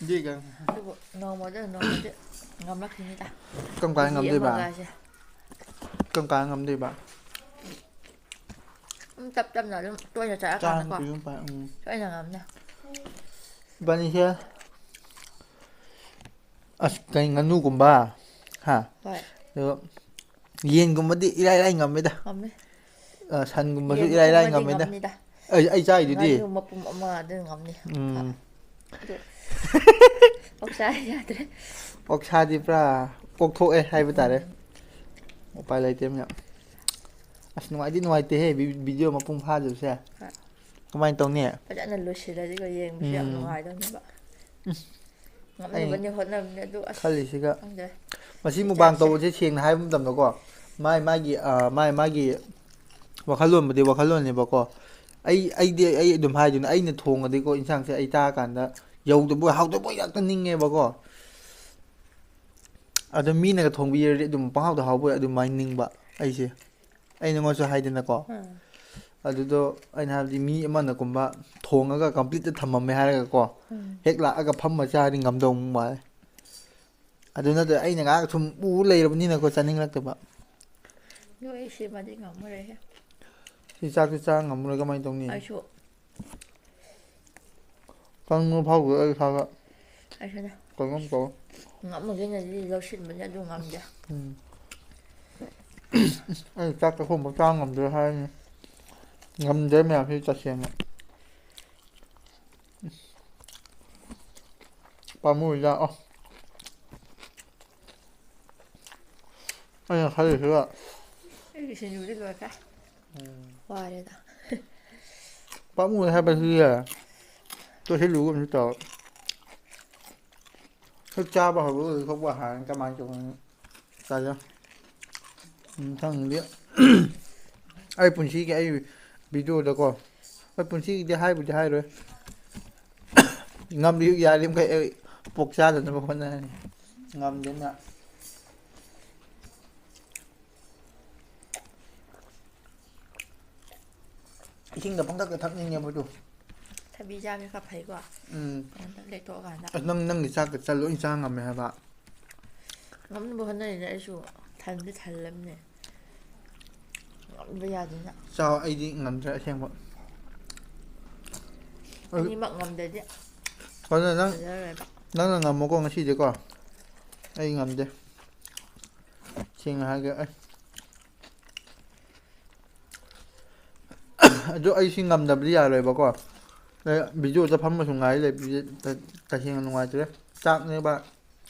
ꯑꯗꯨꯒ ꯑꯗꯨꯕꯨ ꯅꯣꯡꯃꯗ ꯅꯣꯡꯃꯗꯤ ꯉꯝꯂꯛꯈꯤꯅꯤꯗ꯫ ꯀꯔꯝ ꯀꯥꯟꯗ ꯀꯦ ꯖꯤ ꯉꯝꯗꯣꯏꯕ? ꯑꯃꯒꯁꯦ꯫ ꯀꯔꯝ ꯀꯥꯟꯗ ꯉꯝꯗꯣꯏꯕ? ꯎꯝ, ꯇꯞ ꯇꯞꯅ ꯑꯗꯨꯝ ꯇꯣꯏꯅ ꯆꯥꯔꯀꯥꯟꯗꯀꯣ꯫ ꯆꯥꯔꯀꯥꯟꯗ ꯎꯝ꯫ ꯇꯣꯏꯅ ꯉꯝꯅꯤ꯫ ꯏꯕꯥꯅꯤꯁꯦ ꯑꯁ, ꯀꯩ ꯉꯥꯅꯨꯒꯨꯝꯕ, ꯍꯥ? ꯍꯣꯏ꯫ ꯑꯗꯣ ꯌꯦꯟꯒꯨꯝꯕꯗꯤ ꯏꯔꯥꯏ ꯂꯥꯏ ꯉꯝꯃꯤꯗ꯫ ꯉꯝꯃꯤ꯫ ꯑ, ꯁꯟꯒꯨꯝꯕꯁꯨ ꯌꯦꯟ ꯏꯔꯥꯏ ꯂꯥꯏ ꯃꯇꯨꯝꯃꯗꯤ ꯉꯝꯃꯤꯗ꯫ ꯉꯝꯅꯤꯗ꯫ ꯑꯩ, ꯑꯩ ꯆꯥꯏꯗꯨꯗꯤ꯫ ꯉꯥꯅꯨ ꯃꯄꯨꯝ ꯑꯃ ꯑꯗꯨ ꯉꯝꯅꯤ꯫ ꯎꯝ꯫ ꯑꯗꯨ ꯑꯣꯛꯁꯥ ꯌꯥꯗ꯭ꯔꯦ꯫ ꯑꯣꯛꯁꯥꯗꯤ ꯄꯨꯔꯥ ꯀꯣꯛꯊꯣꯛꯑꯦ ꯍꯥꯏꯕ ꯇꯥꯔꯦ꯫ ꯎꯝ꯫ ꯎꯄꯥꯏ ꯂꯩꯇꯦ ꯃꯌꯥꯝ꯫ ꯑꯁ, ꯅꯨꯡꯉꯥꯏꯗꯤ ꯅꯨꯡꯉꯥꯏꯇꯦꯍꯦ, ꯚꯤ-, ꯚꯤꯗꯤꯑꯣ ꯃꯄꯨꯡ ꯐꯥꯗꯕꯁꯦ꯫ ꯍꯣꯏ꯫ ꯀꯃꯥꯏꯅ ꯇꯧꯅꯤ? ꯐꯖꯅ ꯂꯣꯏꯁꯤꯜꯂꯗꯤꯀꯣ, ꯌꯦꯡꯕꯁꯨ ꯌꯥꯝ ꯎꯝ꯫ ꯅꯨꯡꯉꯥꯏꯗꯧꯅꯦꯕ꯫ ꯎꯝ꯫ ꯑꯩ ꯉꯝꯅꯕꯅꯦ ꯍꯣꯠꯅꯕꯅꯦ ꯑꯗꯨ, ꯑꯁ, ꯈꯜꯂꯤꯁꯤꯒ, ꯈꯪꯗꯦ꯫ ꯃꯁꯤ ꯃꯨꯛꯕꯥꯡ ꯏꯆꯥꯁꯦ꯫ ꯇꯧꯕꯁꯦ ꯁꯦꯡꯅ ꯍꯥꯏꯕ ꯃꯇꯝꯗꯀꯣ, ꯃꯥꯏ ꯃꯥꯒꯤ, ꯑ, ꯃꯥꯏ ꯃꯥꯒꯤ ꯋꯥꯈꯜꯂꯣꯟꯕꯨꯗꯤ ꯋꯥꯈꯜꯂꯣꯟꯅꯦꯕꯀꯣ꯫ ꯑꯩ, ꯑꯩꯗꯤ, ꯑꯩ ꯑꯗꯨꯝ ꯍꯥꯏꯗꯨꯅ, ꯑꯩꯅ ꯊꯣꯡꯉꯗꯤꯀꯣ, ꯏꯟꯁꯥꯡꯁꯦ ꯑꯩ ꯆꯥꯔꯀꯥꯟꯗ ꯌꯧꯗꯕꯣꯏ ꯍꯥꯎꯇꯕꯣꯏ ꯉꯥꯛꯇ ꯅꯤꯡꯉꯦꯕꯀꯣ꯫ ꯑꯗꯣ ꯃꯤꯅꯒ ꯊꯣꯡꯕꯤꯔꯗꯤ ꯑꯗꯨꯝ ꯄꯪꯍꯥꯎꯗ ꯍꯥꯎꯕꯣꯏ ꯑꯗꯨꯃꯥꯏꯅ ꯅꯤꯡꯕ ꯑꯩꯁꯦ꯫ ꯑꯩ ꯅꯉꯣꯟꯗꯁꯨ ꯍꯥꯏꯗꯅꯀꯣ꯫ ꯎꯝ꯫ ꯑꯗꯨꯗꯣ ꯑꯩꯅ ꯍꯥꯏꯕꯗꯤ ꯃꯤ ꯑꯃꯅꯒꯨꯝꯕ ꯊꯣꯡꯉꯒ ꯀꯝꯄ꯭ꯂꯤꯠꯇ ꯊꯝꯃꯝꯃꯦ ꯍꯥꯏꯔꯒꯀꯣ, ꯎꯝ꯫ ꯍꯦꯛ ꯂꯥꯛꯑꯒ ꯐꯝꯃ ꯆꯥꯔꯗꯤ ꯉꯝꯗꯧ ꯃꯥꯜꯂꯦ꯫ ꯑꯗꯨ ꯅꯠꯇ꯭ꯔ ꯑꯩꯅ ꯉꯥꯏꯍꯥꯛ ꯁꯨꯝ ꯎ ꯂꯩꯔꯕꯅꯤꯅꯀꯣ, ꯆꯥꯅꯤꯡꯂꯛꯇꯕ꯫ ꯅꯣꯏ ꯁꯤꯃꯗꯤ ꯉꯝꯃꯔꯣꯏꯍꯦ꯫ ꯁꯤ ꯆꯥꯛꯁꯤ ꯆꯥ ꯉꯝꯃꯔꯣꯏ, ꯀꯃꯥꯏꯅ ꯇꯧꯅꯤ? ꯑꯩꯁꯨ꯫ ꯀꯪꯕ ꯐꯥꯎꯗꯦ ꯑꯩ ꯏꯁꯥꯗ꯫ ꯑꯩꯁꯨꯅꯦ꯫ ꯀꯩꯅꯣꯝ ꯇꯧꯋꯦ꯫ ꯉꯝꯃꯒꯦꯅꯗꯤ ꯂꯧꯁꯤꯟꯕꯅꯦ, ꯑꯗꯨ ꯉꯝꯗꯦ꯫ ꯎꯝ꯫ ꯑꯩ ꯆꯥꯛ ꯆꯥꯛꯈꯨꯝꯕ ꯆꯥ ꯉꯝꯗ꯭ꯔꯦ ꯍꯥꯏꯔꯅꯤ꯫ ꯉꯝꯗ꯭ꯔꯦ ꯃꯌꯥꯝꯁꯤ ꯇꯁꯦꯡꯅ꯫ ꯄꯥꯝꯃꯨꯏꯗ꯫ ꯑꯣ꯫ ꯑꯩꯅ ꯈꯜꯂꯤꯁꯤꯒ꯫ ꯑꯩꯒꯤ ꯁꯤꯡꯖꯨꯗꯤ ꯂꯣꯏꯈ꯭ꯔꯦ꯫ ꯎꯝ꯫ ꯋꯥꯔꯦꯗ꯫ ꯄꯥꯝꯃꯨꯏ ꯍꯥꯏꯕꯁꯤꯗꯤ ꯌꯥꯔꯦ꯫ ꯇꯣꯏꯁꯤꯜꯂꯨꯒꯨꯝꯁꯨ ꯇꯧ꯫ ꯍꯦꯛ ꯆꯥꯕ ꯍꯧꯔꯛꯄꯗꯒꯤ ꯊꯣꯛꯄ ꯍꯥꯟꯅ ꯀꯃꯥꯏꯅ ꯇꯧꯕꯅꯣ? ꯆꯥꯖ-, ꯃꯊꯪꯗꯤ ꯑꯩ ꯄꯨꯟꯁꯤꯒꯤ ꯑꯩ ꯚꯤꯗꯤꯑꯣꯗꯀꯣ, ꯑꯩ ꯄꯨꯟꯁꯤꯒꯤꯗꯤ ꯍꯥꯏꯕꯨꯗꯤ ꯍꯥꯏꯔꯣꯏ꯫ ꯉꯝꯂꯤ ꯌꯥꯔꯤꯃꯈꯩ ꯑꯩ ꯄꯣꯛ ꯆꯥꯗꯅꯕ ꯍꯣꯠꯅꯔꯅꯤ꯫ ꯉꯝꯗꯦꯅ꯫ ꯏꯁꯤꯡꯗ ꯄꯪꯊꯛꯇ ꯊꯛꯅꯤꯡꯉꯦꯕ ꯑꯗꯨ꯫ ꯊꯕꯤ ꯆꯥꯕꯁꯦ ꯈꯔ ꯐꯩꯀꯣ꯫ ꯎꯝ꯫ ꯀꯩꯅꯣ ꯂꯦꯛꯊꯣꯛꯑꯀꯥꯟꯗ꯫ ꯑꯁ, ꯅꯪ, ꯅꯪꯒꯤ ꯆꯥꯛꯀ ꯆꯥ ꯂꯣꯏ ꯆꯥ ꯉꯝꯃꯦ ꯍꯥꯏꯕ꯫ ꯉꯝꯅꯕ ꯍꯣꯠꯅꯔꯤꯅꯦ ꯑꯩꯁꯨ꯫ ꯊꯟꯗꯤ ꯊꯜꯂꯕꯅꯦ꯫ ꯉꯝꯗ ꯌꯥꯗꯦꯅ꯫ ꯆꯥꯎ, ꯑꯩꯗꯤ ꯉꯝꯗ꯭ꯔꯦ ꯑꯁꯦꯡꯕ꯫ ꯑꯗꯨ ꯑꯅꯤꯃꯛ ꯉꯝꯗ꯭ꯔꯗꯤ ꯑꯗꯨꯅ ꯅꯪ, ꯐꯖꯔꯣꯏꯕ꯫ ꯅꯪꯅ ꯉꯝꯃꯣꯀꯣ ꯉꯁꯤꯗꯤꯀꯣ꯫ ꯑꯩ ꯉꯝꯗꯦ꯫ ꯁꯦꯡꯅ ꯍꯥꯏꯒꯦ ꯑꯩ꯫ ꯑꯗꯨ ꯑꯩ ꯁꯤ ꯉꯝꯗꯕꯗꯤ ꯌꯥꯔꯣꯏꯕꯀꯣ꯫ ꯑꯩ ꯚꯤꯗꯤꯑꯣꯗ ꯐꯝꯃꯁꯨ ꯉꯥꯏ ꯂꯩꯕꯁꯦ ꯇ-, ꯇꯁꯦꯡꯅ ꯅꯨꯡꯉꯥꯏꯇ꯭ꯔꯦ꯫ ꯆꯥꯛꯅꯦꯕ꯫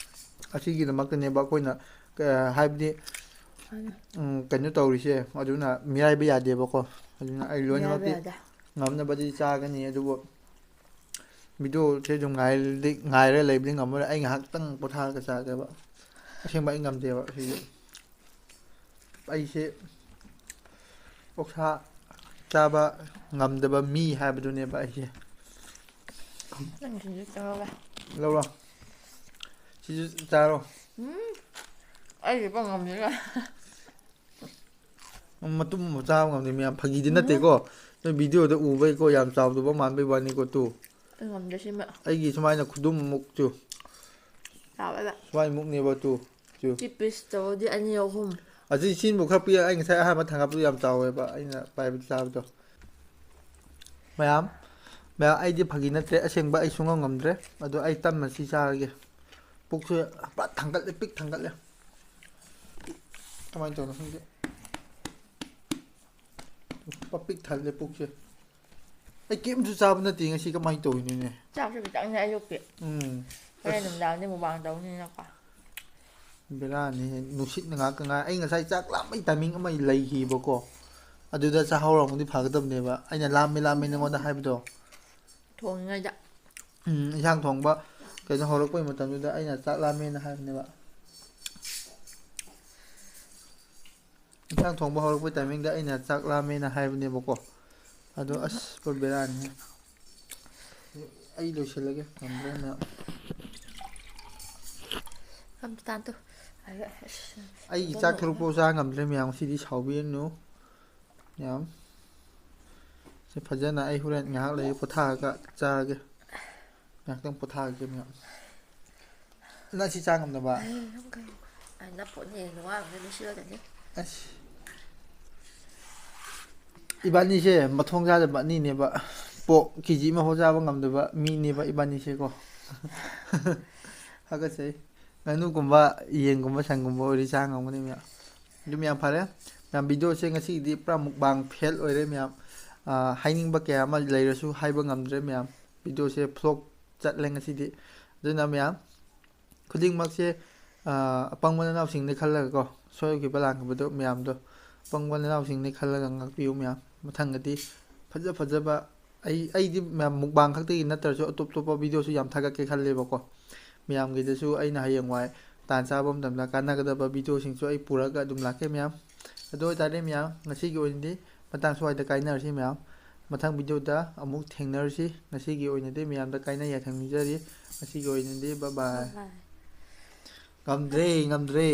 ꯑꯁꯤꯒꯤꯗꯃꯛꯇꯅꯦꯕ ꯑꯩꯈꯣꯏꯅ, ꯑ, ꯍꯥꯏꯕꯗꯤ, ꯎꯝ, ꯀꯩꯅꯣ ꯇꯧꯔꯤꯁꯦ꯫ ꯑꯗꯨꯅ ꯃꯤꯔꯥꯏꯕ ꯌꯥꯗꯦꯕꯀꯣ꯫ ꯑꯗꯨꯅ ꯑꯩ ꯂꯣꯏꯅꯃꯛꯇꯤ ꯌꯥꯗꯦ꯫ ꯉꯝꯅꯕꯗꯤ ꯆꯥꯒꯅꯤ꯫ ꯑꯗꯨꯕꯨ ꯚꯤꯗꯤꯑꯣꯁꯦ ꯑꯗꯨꯝ ꯉꯥꯏꯔꯗꯤ, ꯉꯥꯏꯔ ꯂꯩꯕꯗꯤ ꯉꯝꯃꯔꯣꯏ꯫ ꯑꯩ ꯉꯥꯏꯍꯥꯛꯇꯪ ꯄꯣꯊꯥꯔꯒ ꯆꯥꯒꯦꯕ꯫ ꯑꯁꯦꯡꯕ ꯑꯩ ꯉꯝꯗꯦꯕ ꯁꯤꯗꯤ꯫ ꯑꯩꯁꯦ ꯑꯣꯛꯁꯥ ꯆꯥꯕ ꯉꯝꯗꯕ ꯃꯤ ꯍꯥꯏꯕꯗꯨꯅꯦꯕ ꯑꯩꯁꯦ꯫ ꯅꯪ ꯁꯤꯡꯖꯨ ꯆꯥꯔꯣ ꯚꯥꯏ꯫ ꯂꯧꯔꯣ꯫ ꯁꯤꯁꯨ ꯆꯥꯔꯣ꯫ ꯎꯝ, ꯑꯩꯁꯦ ꯄꯪ ꯉꯝꯗꯦꯗ꯫ ꯃꯇꯨꯝ ꯑꯃ ꯆꯥꯕ ꯉꯝꯗꯦ ꯃꯌꯥꯝ, ꯐꯥꯒꯤꯗꯤ ꯎꯝ꯫ ꯅꯠꯇꯦꯀꯣ꯫ ꯅꯣꯏ ꯚꯤꯗꯤꯑꯣꯗ ꯎꯕꯩꯀꯣ, ꯌꯥꯝ ꯆꯥꯎꯗꯕ ꯃꯥꯟꯕꯩ ꯋꯥꯅꯤꯀꯣ ꯇꯨ꯫ ꯑꯩ ꯉꯝꯗꯦ ꯁꯤꯃ꯫ ꯑꯩꯒꯤ ꯁꯨꯃꯥꯏꯅ ꯈꯨꯗꯨꯝ ꯃꯨꯛ ꯇꯨ꯫ ꯆꯥꯎꯋꯦꯕ꯫ ꯁꯨꯃꯥꯏ ꯃꯨꯛꯅꯦꯕ ꯇꯨ꯫ ꯇꯨ꯫ ꯁꯤ ꯄꯤꯁ ꯇꯧꯔꯗꯤ ꯑꯅꯤ ꯑꯍꯨꯝ꯫ ꯑꯁꯤ ꯁꯤꯟꯕꯨ ꯈꯔ ꯄꯤꯛꯑꯦ, ꯑꯩ ꯉꯁꯥꯏ ꯑꯍꯥꯟꯕ ꯊꯥꯡꯒꯠꯄꯗꯣ ꯌꯥꯝ ꯆꯥꯎꯋꯦꯕ, ꯑꯩꯅ ꯄꯥꯏꯕꯗ ꯆꯥꯕꯗꯣ꯫ ꯃꯌꯥꯝ, ꯃꯌꯥꯝ, ꯑꯩꯗꯤ ꯐꯥꯒꯤ ꯅꯠꯇ꯭ꯔꯦ, ꯑꯁꯦꯡꯕ ꯑꯩ ꯁꯨꯡꯉꯝ ꯉꯝꯗ꯭ꯔꯦ꯫ ꯑꯗꯣ ꯑꯩ ꯇꯞꯅ ꯁꯤ ꯆꯥꯔꯒꯦ꯫ ꯄꯨꯛꯁꯦ ꯄꯨꯔꯥ ꯊꯥꯡꯒꯠꯂꯦ, ꯄꯤꯛ ꯊꯥꯡꯒꯠꯂꯦ꯫ ꯀꯃꯥꯏꯅ ꯇꯧꯔꯤꯅꯣ ꯈꯪꯗꯦ꯫ ꯄꯨꯔꯥ ꯄꯤꯛ ꯊꯜꯂꯦ ꯄꯨꯛꯁꯦ꯫ ꯑꯩ ꯀꯩꯝꯁꯨ ꯆꯥꯕ ꯅꯠꯇꯦ ꯉꯁꯤ, ꯀꯃꯥꯏꯅ ꯇꯧꯔꯤꯅꯣꯅꯦ? ꯆꯥꯛꯁꯨ ꯈꯤꯇꯪꯅꯦ ꯑꯌꯨꯛꯀꯤ꯫ ꯎꯝ꯫ ꯍꯣꯔꯦꯟ ꯑꯁ꯫ ꯅꯨꯡꯗꯥꯡꯗꯤ ꯃꯨꯛꯕꯥꯡ ꯇꯧꯅꯤꯅꯀꯣ꯫ ꯕꯦꯔꯥꯅꯤ, ꯅꯨꯡꯁꯤꯠꯅ ꯉꯥꯛꯀ ꯉꯥꯏ꯫ ꯑꯩ ꯉꯁꯥꯏ ꯆꯥꯛ ꯂꯥꯝꯕꯩ ꯇꯥꯏꯃꯤꯡ ꯑꯃ ꯂꯩꯈꯤꯕꯀꯣ, ꯑꯗꯨꯗ ꯆꯥꯍꯧꯔꯝꯃꯗꯤ ꯐꯒꯗꯕꯅꯦꯕ꯫ ꯑꯩꯅ ꯂꯥꯝꯃꯦ, ꯂꯥꯝꯃꯦ ꯅꯉꯣꯟꯗ ꯍꯥꯏꯕꯗꯣ꯫ ꯊꯣꯡꯉꯤꯉꯩꯗ꯫ ꯎꯝ, ꯏꯟꯁꯥꯡ ꯊꯣꯡꯕ ꯀꯩꯅꯣ ꯍꯧꯔꯛꯄꯩ ꯃꯇꯝꯗꯨꯗ ꯑꯩꯅ ꯆꯥꯛ ꯂꯥꯝꯃꯦꯅ ꯍꯥꯏꯕꯅꯦꯕ꯫ ꯏꯟꯁꯥꯡ ꯊꯣꯡꯕ ꯍꯧꯔꯛꯄꯩ ꯇꯥꯏꯃꯤꯡꯗ ꯑꯩꯅ ꯆꯥꯛ ꯂꯥꯝꯃꯦꯅ ꯍꯥꯏꯕꯅꯦꯕꯀꯣ꯫ ꯑꯗꯣ ꯑꯁ, ꯄꯨꯔꯥ ꯕꯦꯔꯥꯅꯤ꯫ ꯑꯩ ꯂꯣꯏꯁꯤꯜꯂꯒꯦ, ꯉꯝꯗ꯭ꯔꯦ ꯃꯌꯥꯝ꯫ ꯑꯝꯇ ꯇꯥꯟꯇꯨ꯫ ꯑꯩ, ꯑꯁ, ꯑꯩꯒꯤ ꯆꯥꯛ ꯊꯣꯔꯛꯄ ꯆꯥ ꯉꯝꯗ꯭ꯔꯦ ꯃꯌꯥꯝ, ꯉꯁꯤꯗꯤ ꯁꯥꯎꯕꯤꯔꯅꯨ ꯃꯌꯥꯝ꯫ ꯁꯤ ꯐꯖꯅ ꯑꯩ ꯍꯣꯔꯦꯟ ꯉꯥꯏꯍꯥꯛ ꯂꯩꯔ ꯄꯣꯊꯥꯔꯒ ꯆꯥꯔꯒꯦ꯫ ꯉꯥꯏꯍꯥꯛꯇꯪ ꯄꯣꯊꯥꯔꯒꯦ ꯃꯌꯥꯝ꯫ ꯅꯪ ꯁꯤ ꯆꯥ ꯉꯝꯗꯕ? ꯑꯩ ꯌꯥꯝ ꯀꯩ-, ꯑꯩ ꯅꯞꯄꯣꯠꯅꯦ, ꯅꯨꯡꯉꯥꯏꯕꯅꯦ ꯅꯨꯡꯁꯤꯔꯒꯅꯤ꯫ ꯑꯁ꯫ ꯏꯕꯥꯅꯤꯁꯦ ꯃꯊꯣꯡ ꯆꯥꯗꯕ ꯑꯅꯤꯅꯦꯕ꯫ ꯄꯣꯛ ꯀꯦ ꯖꯤ ꯑꯃꯐꯥꯎ ꯆꯥꯕ ꯉꯝꯗꯕ ꯃꯤꯅꯦꯕ ꯏꯕꯥꯅꯤꯁꯦꯀꯣ꯫ ꯍꯥꯀꯠꯆꯩ꯫ ꯉꯥꯅꯨꯒꯨꯝꯕ, ꯌꯦꯟꯒꯨꯝꯕ, ꯁꯟꯒꯨꯝꯕ ꯑꯣꯏꯔꯗꯤ ꯆꯥ ꯉꯝꯒꯅꯤ ꯃꯌꯥꯝ꯫ ꯑꯗꯨ ꯃꯌꯥꯝ ꯐꯔꯦ꯫ ꯃꯌꯥꯝ, ꯚꯤꯗꯤꯑꯣꯁꯦ ꯉꯁꯤꯒꯤꯗꯤ ꯄꯨꯔꯥ ꯃꯨꯛꯕꯥꯡ ꯐꯦꯜ ꯑꯣꯏꯔꯦ ꯃꯌꯥꯝ꯫ ꯑꯥ, ꯍꯥꯏꯅꯤꯡꯕ ꯀꯌꯥ ꯑꯃ ꯂꯩꯔꯁꯨ ꯍꯥꯏꯕ ꯉꯝꯗ꯭ꯔꯦ ꯃꯌꯥꯝ꯫ ꯚꯤꯗꯤꯑꯣꯁꯦ ꯐ꯭ꯂꯣꯞ ꯆꯠꯂꯦ ꯉꯁꯤꯗꯤ꯫ ꯑꯗꯨꯅ ꯃꯌꯥꯝ, ꯈꯨꯗꯤꯡꯃꯛꯁꯦ, ꯑꯥ, ꯑꯄꯪꯕ ꯅꯅꯥꯎꯁꯤꯡꯅ ꯈꯜꯂꯒꯀꯣ, ꯁꯣꯏꯈꯤꯕ ꯂꯥꯟꯈꯤꯕꯗꯣ ꯃꯌꯥꯝꯗꯣ ꯑꯄꯪꯕ ꯅꯅꯥꯎꯁꯤꯡꯅ ꯈꯜꯂꯒ ꯉꯥꯛꯄꯤꯌꯨ ꯃꯌꯥꯝ꯫ ꯃꯊꯪꯗꯗꯤ ꯐꯖ ꯐꯖꯕ, ꯑꯩ, ꯑꯩꯗꯤ ꯃꯌꯥꯝ ꯃꯨꯛꯕꯥꯡ ꯈꯛꯇꯒꯤ ꯅꯠꯇ꯭ꯔꯁꯨ ꯑꯇꯣꯞ ꯑꯇꯣꯞꯄ ꯚꯤꯗꯤꯑꯣꯁꯨ ꯌꯥꯝ ꯊꯥꯒꯠꯀꯦ ꯈꯜꯂꯦꯕꯀꯣ꯫ ꯃꯌꯥꯝꯒꯤꯗꯁꯨ ꯑꯩꯅ ꯍꯌꯦꯡꯋꯥꯏ ꯇꯥꯟ ꯆꯥꯕ ꯃꯇꯝꯗ ꯀꯥꯟꯅꯒꯗꯕ ꯚꯤꯗꯤꯑꯣꯁꯤꯡꯁꯨ ꯑꯩ ꯄꯨꯔꯒ ꯑꯗꯨꯝ ꯂꯥꯛꯀꯦ ꯃꯌꯥꯝ꯫ ꯑꯗꯨ ꯑꯣꯏꯇꯥꯔꯗꯤ ꯃꯌꯥꯝ, ꯉꯁꯤꯒꯤ ꯑꯣꯏꯅꯗꯤ ꯃꯇꯥꯡ ꯁ꯭ꯋꯥꯏꯗ ꯀꯥꯏꯅꯔꯁꯤ ꯃꯌꯥꯝ꯫ ꯃꯊꯪ ꯚꯤꯗꯤꯑꯣꯗ ꯑꯃꯨꯛ ꯊꯦꯡꯅꯔꯁꯤ꯫ ꯉꯁꯤꯒꯤ ꯑꯣꯏꯅꯗꯤ ꯃꯌꯥꯝꯗ ꯀꯥꯏꯅ ꯌꯥꯊꯪ ꯅꯤꯖꯔꯤ꯫ ꯉꯁꯤꯒꯤ ꯑꯣꯏꯅꯗꯤ bye bye꯫ Bye bye꯫ ꯉꯝꯗ꯭ꯔꯦ, ꯉꯝꯗ꯭ꯔꯦ꯫